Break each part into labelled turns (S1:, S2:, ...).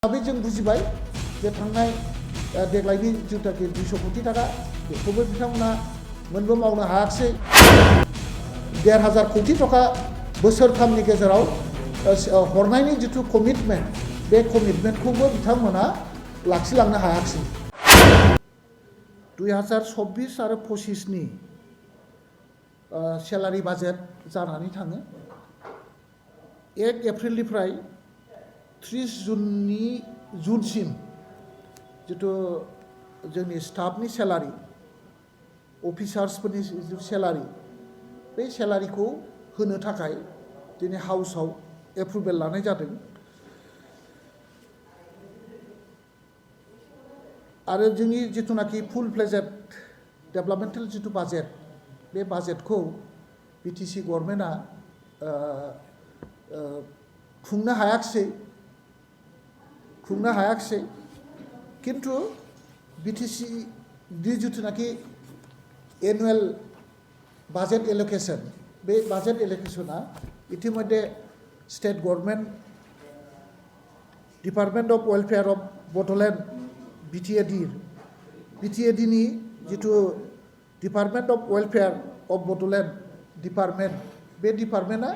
S1: Tapi जों बुजिबाय जे थांनाय देग्लायनि जिथुनाखि 200 कोटी टाका बेखौबो बिथांमोना मोनबो मावनो हायाखिसै 1,500 कोटी टाका बोसोरथामनि गेजेराव हरनायनि जिथु कमिटमेन्ट बे कमिटमेन्टखौबो बिथांमोना लाखिलांनो हायाखिसै 2024 आरो 25 नि सेलारि बाजेट जानानै थाङो 1 एप्रिलनिफ्राय 30 जुनसिम जितु जोंनि स्टाफनि सेलारि अफिसार्सफोरनि जितु सेलारि बे सेलारिखौ होनो थाखाय दिनै हाउसआव एप्रुभेल लानाय जादों आरो जोंनि जितुनाखि फुल फ्लेजेड डेभेलपमेन्टेल जितु बाजेट बे बाजेटखौ बीटीसी गभर्नमेन्टआ खुंनो हायाखिसै किन्तु बीटीसी नि जितुनाखि एनुवेल बाजेट एलोकेशन बे बाजेट एलोकेशना इतिमध्ये state government department of welfare of Bodoland BTRn नि जितु department of welfare of Bodoland department बे डिपार्टमेन्टआ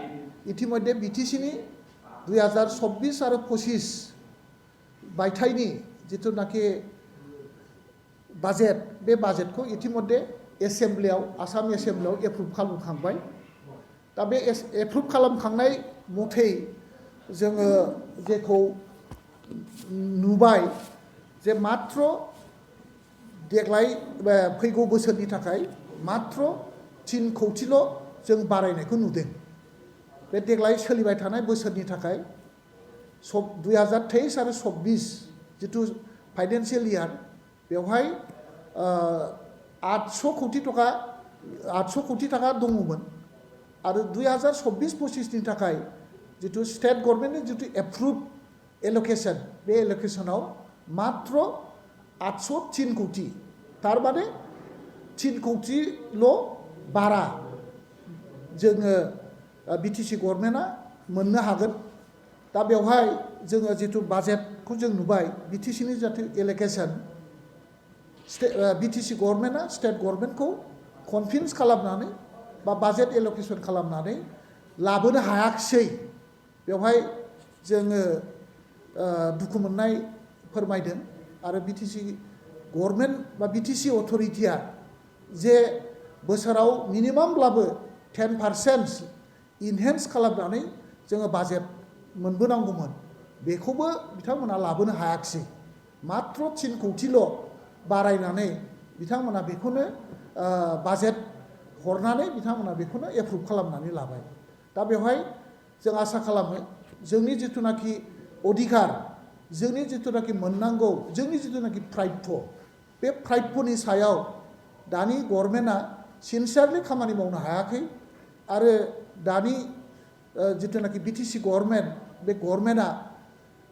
S1: इतिमध्ये बीटीसी नि 2024 आरो 25 बायथाइनि जितुनाखि बाजेट बे बाजेटखौ इतिमध्ये एसेम्ब्लियाव आसाम एसेम्ब्लियाव एप्रुभ खालामखांबाय दा बे एप्रुभ खालामखांनाय मथै जोङो जेखौ नुबाय जे मात्र देग्लाय फैगौ बोसोरनि थाखाय मात्र 3 कौटिल' जों बारायनायखौ नुदों बे देग्लाय सोलिबाय थानाय बोसोरनि थाखाय 2023 आरो 24 जितु फाइनेन्शियेल इयार बेवहाय 800 कोटी टाका दङमोन आरो 2024-25 नि थाखाय जितु स्टेट गभर्नमेन्टनि जितु एप्रुभ एलोकेशन बे एलोकेशनाव मात्र 803 कोटी तारमाने 3 कोटील' बारा जोङो बीटीसी गभर्नमेन्टआ मोननो हागोन दा बेवहाय जोङो जितु बाजेटखौ जों नुबाय बीटीसी नि जितु एलोकेशन बीटीसी गभर्नमेन्टआ स्टेट गभर्नमेन्टखौ कनभिन्स खालामनानै बा बाजेट एलोकेशन खालामनानै लाबोनो हायाखिसै बेवहाय जोङो दुखु मोननाय फोरमायदों आरो बीटीसी गभर्नमेन्ट बा बीटीसी अथरिटिया जे बोसोराव मिनिमामब्लाबो 10% इनहेन्स खालामनानै जोङो बाजेट मोनबोनांगौमोन बेखौबो बिथांमोना लाबोनो हायाखिसै मात्र 3 कौटिल' बारायनानै बिथांमोना बेखौनो बाजेट हरनानै बिथांमोना बेखौनो एप्रुभ खालामनानै लाबाय दा बेवहाय जों आसा खालामो जोंनि जितुनाखि अधिकार जोंनि जितुनाखि मोननांगौ जोंनि जितुनाखि प्राप्य बे प्राप्यनि सायाव दानि गभर्नमेन्टआ सिनसियारलि खामानि मावनो हायाखै आरो दानि जितुनाखि बीटीसी गभर्नमेन्ट बे गभर्नमेन्टआ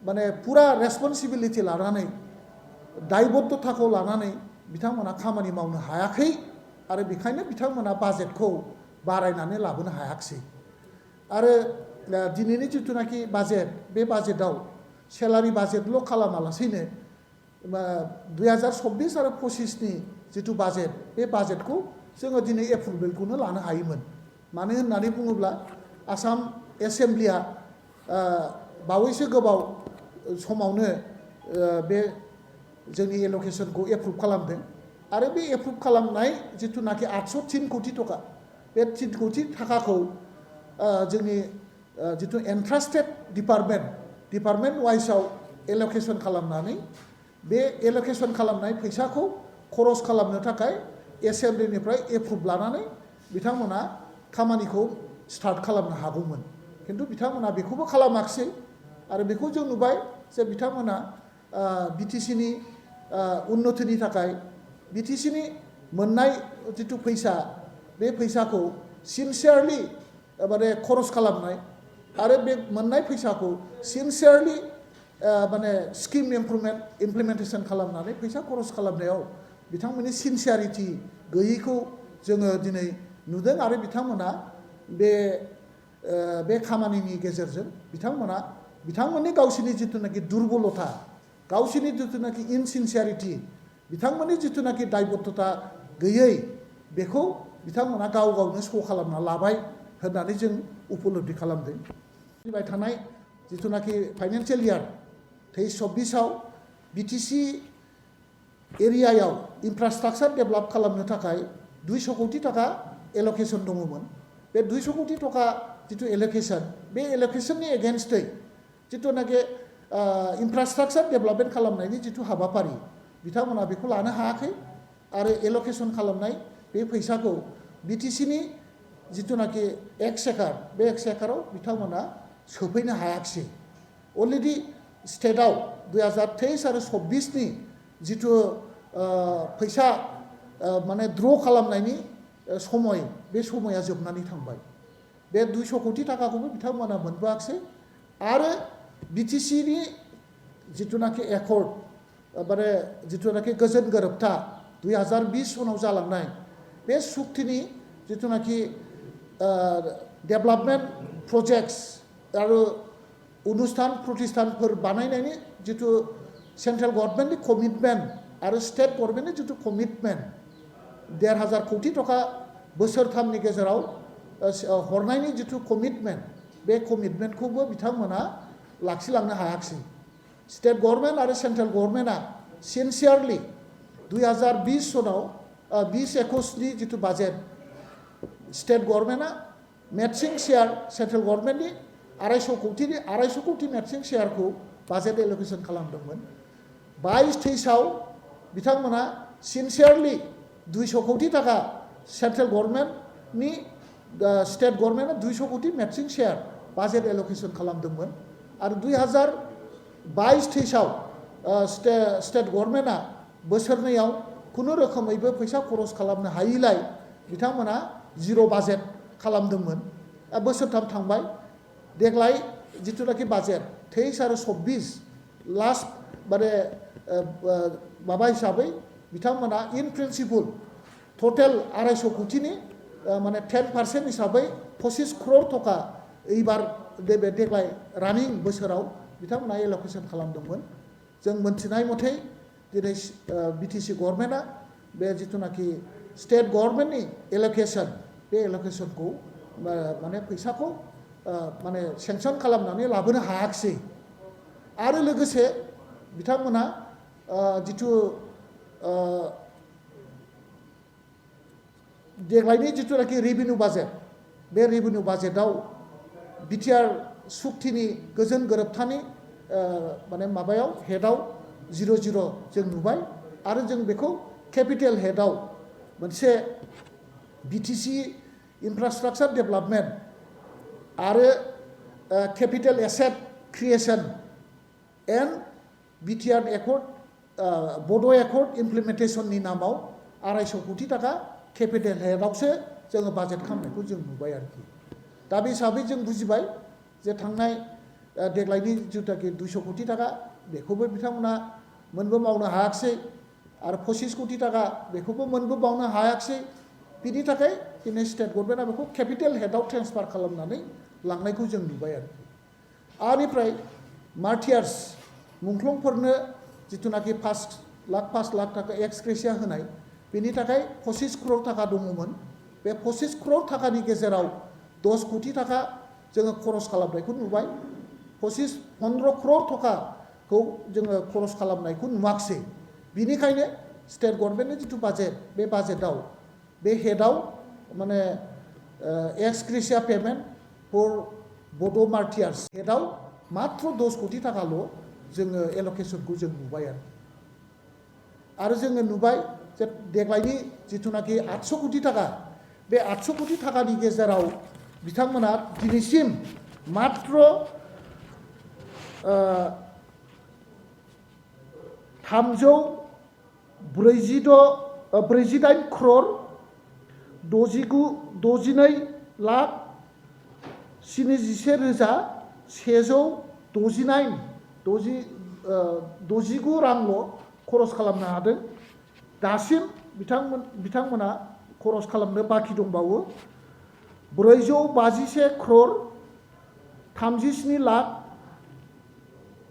S1: माने पुरा रेसपन्सिबिलिटि लानानै दायबद्धताखौ लानानै बिथांमोना खामानि मावनो हायाखै आरो बेखायनो बिथांमोना बाजेटखौ बारायनानै लाबोनो हायाखिसै आरो दिनैनि जितुनाखि बाजेट बे बाजेटआव सेलारि बाजेटल' खालामालासेनो 2024 आरो 25 नि जितु बाजेट बे बाजेटखौ जोङो दिनै एप्रुभेलखौनो लानो हायोमोन मानो होननानै बुङोब्ला आसाम एसेम्ब्लिया बावैसो गोबाव समावनो बे जोंनि एलोकेशनखौ एप्रुभ खालामदों आरो बे एप्रुभ खालामनाय जितुनाखि 803 कोटी टाका बे 3 कोटी टाकाखौ जोंनि जितु एन्ट्रास्टेड डिपार्टमेन्ट वाइसआव एलोकेशन खालामनानै बे एलोकेशन खालामनाय फैसाखौ खरस खालामनो थाखाय एसेम्ब्लिनिफ्राय एप्रुभ लानानै बिथांमोना खामानिखौ स्टार्ट खालामनो हागौमोन किन्तु बिथांमोना बेखौबो खालामाखिसै आरो बेखौ जों नुबाय जे बिथांमोना बीटीसी नि उन्नतिनि थाखाय बीटीसी नि मोननाय जितु फैसा बे फैसाखौ सिनसियारलि माने खरस खालामनाय आरो बे मोननाय फैसाखौ सिनसियारलि माने स्किम इमप्लिमेन्टेसन खालामनानै फैसा खरस खालामनायाव बिथांमोननि सिनसियारिटि गैयैखौ जोङो दिनै नुदों आरो बिथांमोना बे खामानिनि गेजेरजों बिथांमोना बिथांमोननि गावसिनि जिथुनाखि दुरबलता गावसिनि जिथुनाखि इनसिनसियारिटि बिथांमोननि जिथुनाखि दायबद्धता गैयै बेखौ बिथांमोना गाव गावनो श' खालामना लाबाय होननानै जों उपलब्धि खालामदों। फैबाय थानाय जिथुनाखि फाइनान्सियेल इयार 23-24आव बिटिसि एरियायाव इनफ्रास्ट्राक्चार डेभेलप खालामनो थाखाय 200 कोटी टाका एल'केसन दङमोन। बे 200 कोटी टाका जिथु एल'केसन बे एल'केसननि एगेन्स्टै जिथुनाखि इनफ्रास्ट्राक्चार डेभेलपमेन्ट खालामनायनि जिथु हाबाफारि बिथांमोना बेखौ लानो हायाखै आरो एल'केसन खालामनाय बे फैसाखौ बिटिसिनि जिथुनाखि एक्सचेकार बे एक्सचेकाराव बिथांमोना सोफैनो हायाखिसै। अलरेडि स्टेटआव 2023 आरो 24नि जिथु फैसा माने द्र' खालामनायनि समय बे समया जोबनानै थांबाय। बे 200 कोटी टाकाखौबो बिथांमोना मोनबोआखिसै आरो बिटिसिनि जिथुनाखि एकर्ड माने जिथुनाखि गोजोन गोरोबथा 2020 सनाव जालांनाय बे सुक्तिनि जिथुनाखि डेभेलपमेन्ट प्रजेक्ट्स आरो अनुस्थान प्रतिष्ठानफोर बानायनायनि जिथु सेन्ट्रेल गभर्नमेन्टनि कमिटमेन्ट आरो स्टेट गभर्नमेन्टनि जिथु कमिटमेन्ट 1,500 कोटी टाका बोसोरथामनि गेजेराव हरनायनि जिथु कमिटमेन्ट बे कमिटमेन्टखौबो बिथांमोना लाखिलांनो हायाखिसै। स्टेट गभर्नमेन्ट आरो सेन्ट्रेल गभर्नमेन्टआ सिनसियारलि 2020 सनाव 20-21नि जिथु बाजेट स्टेट गभर्नमेन्टआ मेटसिं शेयार सेन्ट्रेल गभर्नमेन्टनि 250 कोटी मेटसिं शेयारखौ बाजेट एल'केसन खालामदोंमोन। 22-23आव बिथांमोना सिनसियारलि 200 कोटी टाका सेन्ट्रेल गभर्नमेन्टनि स्टेट गभर्नमेन्टआ 200 कोटी मेटसिं शेयार बाजेट एल'केसन खालामदोंमोन आरो 2022-23आव स्टेट गभर्नमेन्टआ बोसोरनैयाव खुनु रोखोमैबो फैसा खरस खालामनो हायिलाय बिथांमोना जिर' बाजेट खालामदोंमोन। बोसोरथाम थांबाय। देग्लाय जिथुनाखि बाजेट 23 आरो 24 लास्ट माने माबा हिसाबै बिथांमोना इन प्रिन्सिपल टटेल 250 कोटीनि माने 10% हिसाबै 25 crore टाका एबार देग्लाय रानिं बोसोराव बिथांमोना एल'केसन खालामदोंमोन। जों मोनथिनाय मथे दिनै बिटिसि गभर्नमेन्टआ बे जिथुनाखि स्टेट गभर्नमेन्टनि एल'केसन बे एल'केसनखौ माने फैसाखौ माने सेंसन खालामनानै लाबोनो हायाखिसै आरो लोगोसे बिथांमोना जिथु देग्लायनि जिथुनाखि रेभिनिउ बाजेट बे रेभिनिउ बाजेटआव बिटिआर सुक्तिनि गोजोन गोरोबथानि माने माबायाव हेडआव 0 जों नुबाय आरो जों बेखौ केपिटेल हेडआव मोनसे बिटिसि इनफ्रास्ट्राक्चार डेभेलपमेन्ट आरो केपिटेल एसेट क्रिएशन एन्ड BTRन एकर्ड बड' एकर्ड इमप्लिमेन्टेसननि नामाव 250 कोटी टाका केपिटेल हेडआवसो जोङो बाजेट खालामनायखौ जों नुबाय आरोखि। दा बे हिसाबै जों बुजिबाय जे थांनाय देग्लायनि जिथुनाखि 200 कोटी टाका बेखौबो बिथांमोना मोनबो मावनो हायाखिसै आरो 25 कोटी टाका बेखौबो मोनबो मावनो हायाखिसै। बिनि थाखाय दिनै स्टेट गभर्नमेन्टआ बेखौ केपिटेल हेडआव ट्रेन्सफार खालामनानै लांनायखौ जों नुबाय आरोखि। आनिफ्राय मार्टियार्स मुंख्लंफोरनो जिथुनाखि 5 लाख टाका एक्स ग्रेसिया होनाय बेनि थाखाय 25 crore टाका दङमोन। बे 25 crore टाकानि गेजेराव 10 कोटी टाका जोङो खरस खालामनायखौ नुबाय। 15 crore टाकाखौ जोङो खरस खालामनायखौ नुवाखिसै। बिनिखायनो स्टेट गभर्नमेन्टनि जिथु बाजेट बे बाजेटआव बे हेडआव माने एक्स ग्रेसिया पेमेन्ट फर बड' मार्टियार्स हेडआव मात्र 10 कोटी टाकाल' जोङो एल'केसनखौ जों नुबाय आरो जोङो नुबाय जे देग्लायनि जिथुनाखि 800 कोटी टाका बे 800 कोटी टाकानि गेजेराव बिथांमोना दिनैसिम मात्र 348 crore 62,169 रांल' खरस खालामनो हादों। दासिम बिथांमोना खरस खालामनो बाखि दंबावो 451 crore 37,00,000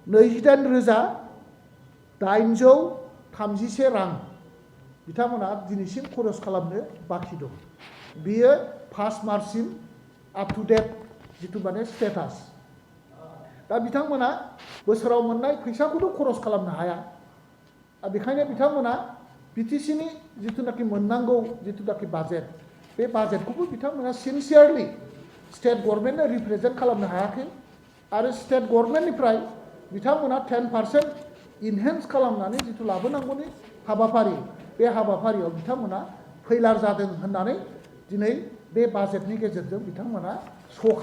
S1: 28,831 रां बिथांमोना दिनैसिम खरस खालामनो बाखि दं बियो 1 मार्चसिम आप टु डेट जिथु माने स्टेटास दा बिथांमोना बोसोराव मोननाय फैसाखौथ' खरस खालामनो हाया बेखायनो बिथांमोना बिटिसिनि जिथुनाखि मोननांगौ जिथुनाखि बाजेट बे बाजेटखौबो बिथांमोना सिनसियारलि स्टेट गभर्नमेन्टनो रिप्रेजेन्ट खालामनो हायाखै आरो स्टेट गभर्नमेन्टनिफ्राय बिथांमोना 10% इनहेन्स खालामनानै जिथु लाबोनांगौनि हाबाफारि बे हाबाफारियाव बिथांमोना फैलार जादों होननानै दिनै बे बाजेटनि गेजेरजों बिथांमोना श'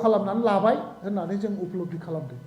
S1: खालामनानै लाबाय होननानै जों उपलब्धि खालामदों